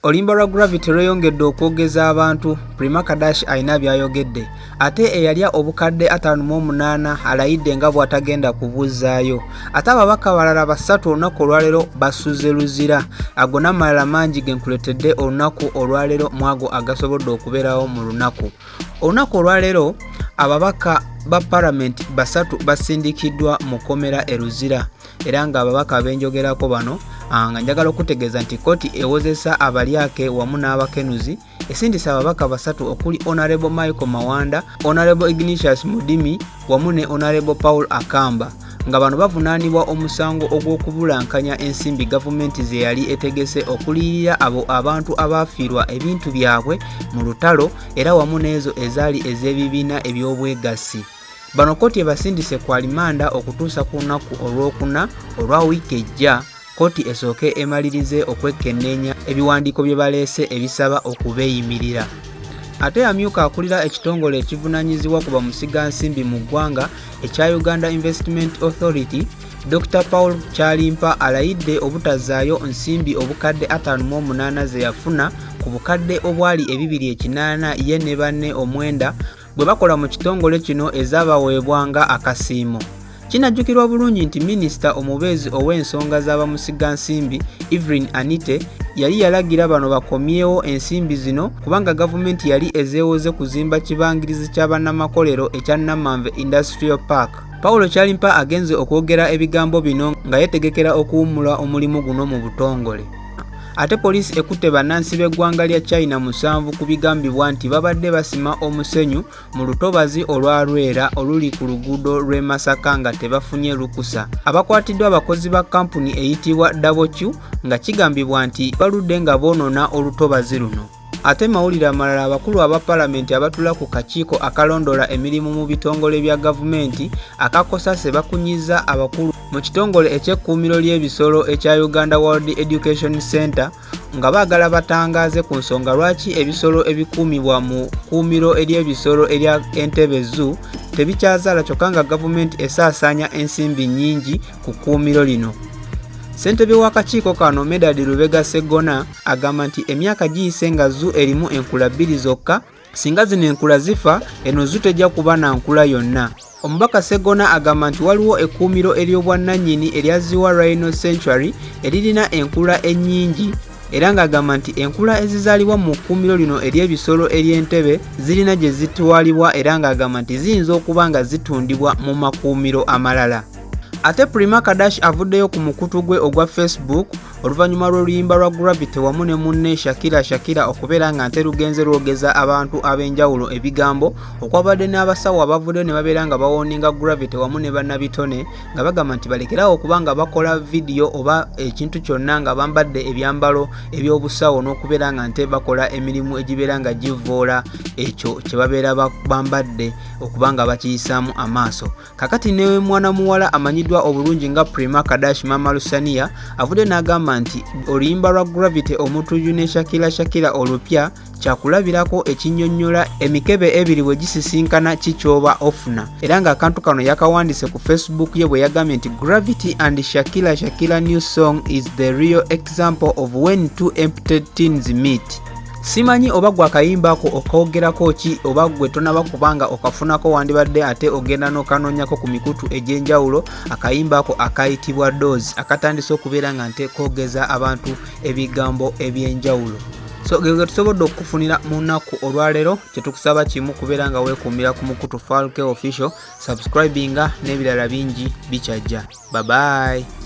Oluyimba lwa Gravity lweyongedde okwogeza abantu, Prima Kardash alina by'ayogedde ate eyalya obukadde 58 alayidde nga bw'atagenda kubuzzaayo ate ababaka abalala basatu olunaku olwaleero basuze Luzira. Ago n'amalala mangi ge nkuleetedde olunaku olwaleero mwago agasobodde okubeerawo mu lunaku. Olunaku olwaleero ababaka ba palamenti basatu basindikiddwa mu kkomera e Luzira era ng'ababaka benjogerako bano nga njagala okutegeeza nti kkooti ewozesa abalyake wamu n'abakenuzi esindise ababaka basatu okuli Honorable Michael Mawanda, Honorable Ignatius Mudimi wamu ne Honorable Paul Akamba nga bano bavunaanibwa omusango ogw'okubulankanya ensimbi gavumenti ze yali etegese okuliyirira abo abantu abaafiirwa ebintu byabwe mu lutalo era wamu n'ezo ezaali ez'ebibiina eby'obwegassi. Bano kkooti ebasindise ku alimanda okutuusa ku lunaku olwokuna olwa wiiki ejja kkooti esooke emalirize okwekkenneenya ebiwandiiko bye baleese ebisaba okubeeyimirira. Ate amyuka akulira ekitongole ekivunaanyizibwa ku bamusigansimbi mu ggwanga ekya Uganda Investment Authority, Dr Paul Kyalimpa alayidde obutazzaayo nsimbi obukadde 58 ze yafuna ku bukadde obwali ebibiri ekinaana ye ne banne omwenda bwe bakola mu kitongole kino ezaabaweebwa nga akasiimo. Kinajjukirwa bulungi nti minisita omubeezi ow'ensonga z'abamusigansimbi Evelyn Anite yali yalagira bano bakomyewo ensimbi zino kubanga gavumenti yali ezeewoze kuzimba kibangirizi kya bannamakolero ekya Namanve Industrial Park. Paulo Kyalimpa agenze okwogera ebigambo bino nga yetegekera okuwummula omulimu guno mu butongole. Ate poliisi ekutte bannansi b'eggwanga lya China musanvu ku bigambibwa nti babadde basima omusenyu mu lutobazi olwa Lwera oluli ku luguudo lw'e Masaka nga tebafunye lukusa. Abakwatiddwa abakozi ba kkampuni eyitibwa Double Q nga kigambibwa nti baludde nga boonoona olutobazi luno. Ate mawulire amalala abakulu aba palamenti abatula ku kakiiko akalondoola emirimu mu bitongole bya gavumenti aka Cosase bakunyizza abakulu mu kitongole eky'ekkuumiro ly'ebisolo ekya Uganda World Education Center nga baagala batangaaze ku nsonga lwaki ebisolo ebikuumibwa mu kkuumiro ery'ebisolo erya Entebbe Zoo tebikyazaala kyokka nga gavumenti esaasaanya ensimbi nnyingi ku kkuumiro lino. Ssentebe w'akakiiko kano Medard Lubega Sseggona agamba nti emyaka giyise nga zoo erimu enkula bbiri zokka singa zino enkula zifa eno zoo tejja kuba na nkula yonna. Omubaka Sseggona agamba nti waliwo ekkuumiro ery'obwannannyini erya Ziwa Rhino Sanctuary eririna enkula ennyingi era ng'agamba nti enkula ezizaalibwa mu kkuumiro lino ery'ebisolo ery'Entebbe zirina gye zitwalibwa era ng'agamba nti ziyinza okuba nga zitundibwa mu makuumiro amalala. Ate Prima Kardash avuddeyo ku mukutu gwe ogwa Facebook oluvannyuma lw'oluyimba lwa Gravity wamu ne munne Shakira Shakira okubeera nga nte lugenze lwogeza abantu ab'enjawulo ebigambo okwabadde n'abasawo abavuddeyo ne babeera nga bawooninga Gravity wamu ne bannabitone nga bagamba nti balekerawo okuba nga bakola vidiyo oba ekintu kyonna nga bambadde ebyambalo eby'obusawo n'okubeera nga nte bakola emirimu egibeera nga givvoola ekyo kye babeera bambadde okuba nga bakiyisaamu amaaso. Kakati ne mwana muwala amanyiddwa obulungi nga Prima Kardash Mama Lusaniya avudde n'agamba nti oluyimba lwa Gravity Omutuju ne Shakira Shakira olupya kyakulabirako ekinnyonnyola emikebe ebiri bwe gisisinkana ki ky'oba ofuna era ng'akantu kano yakawandiise ku Facebook ye bwe yagambye nti Gravity and Shakira Shakira new song is the real example of when two empty tins meet. Simanyi oba gwe akayimba ako okogerako ki oba gwe tonaba kubanga okafunako wandibadde ate ogenda n'okanoonyako ku mikutu egy'enjawulo akayimba ako akayitibwa Dose akatandise okubeera nga nte kogeza abantu ebigambo eby'enjawulo. So ge tusobodde okukufunira mu lunaku olwaleero kyetukusaba kimu kubeera nga weekuumira ku mukutu Falke Official, subscribinga n'ebirala bingi bikyajja. Bye bye.